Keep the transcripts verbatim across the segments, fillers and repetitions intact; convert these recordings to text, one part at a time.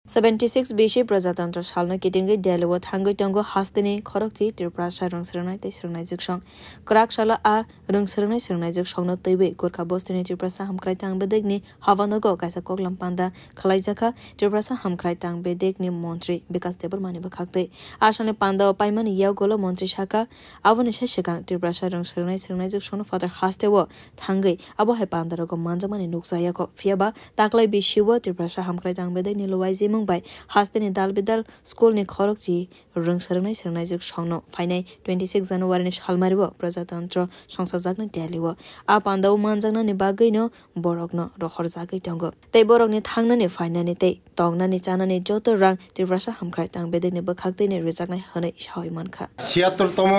Seventy six bisi Prajatantro salno kitingwi Delhi o thangwi tongo hasteni khorokchi Tiprasa rwng swrwngnai tei swrwngnaijwk song. Kwrak salo a rwng swrwngnai swrwngnaijwk songno twiwi Gurkha bostini Tiprasa hamkrai tang bedekni habanogo kaisa koklam panda khlaijakha Tiprasa hamkrai tang bedekni montri Bikas Debbarmani bwkhaktwi. Asani pandao paimani yagulo montri saka, aboni sai swkang Tiprasa rwng swrwngnai swrwngnaijwk songno phatar hasteo thangwi abo hai pandarogo manjakmani nukjakya kho. Phiyaba taklai bisio Tiprasa hamkrai tang bedekni luaijimung bai hasteni dal bidal school ni khorokchi rwng swrwngnai swrwngnaijwk songno phainai twenty six January ni salmario Prajatantro songsajaknai Delhi o. A pandao manjaknani bagwino borokno rohorjagwi tongo. Tei borokni thangnani phainani tei tongnani chanani joto rang Tiprasa hamkrai tang bedekni bwkhaktwini rwjaknai hwnwi sawi mankha. ছিয়াত্তরতম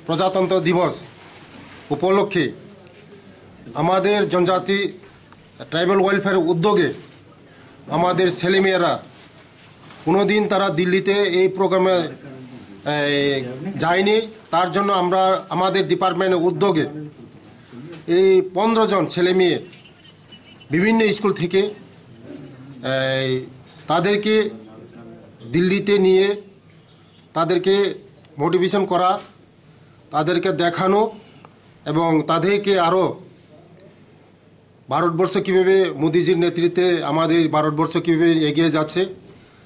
প্রজাতন্ত্র দিবস উপলক্ষে আমাদের জনজাতি tribal welfare উদ্যোগে আমাদের ছেলেমেয়েরা কোনোদিন তারা দিল্লিতে এই প্রোগ্রামে এই, যায়নি। তার জন্য আমরা আমাদের ডিপার্টমেন্টের উদ্যোগে এই পনেরো জন ছেলে মেয়ে বিভিন্ন স্কুল থেকে এই, তাদেরকে দিল্লিতে নিয়ে তাদেরকে মোটিভেশন করা, তাদেরকে দেখানো এবং তাদেরকে আরও ভারতবর্ষ কীভাবে মোদিজির নেতৃত্বে আমাদের ভারতবর্ষ কীভাবে এগিয়ে যাচ্ছে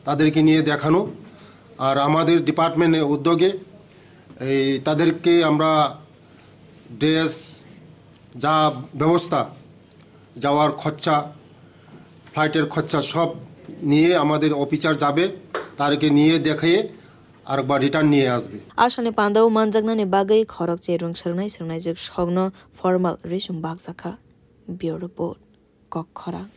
তাদেরকে নিয়ে দেখানো। আর আমাদের ডিপার্টমেন্টের উদ্যোগে এই তাদেরকে আমরা ড্রেস, যা ব্যবস্থা, যাওয়ার খরচা, ফ্লাইটের খরচা সব নিয়ে আমাদের অফিসার যাবে, তাদেরকে নিয়ে দেখিয়ে আরেকবার রিটার্ন নিয়ে আসবে। Asani pandao manjaknani bagwi khorokchi rwng swrwngnai swrwngnaijwk songno formal risum bakjakha. Bureau Report, Kokkhorang.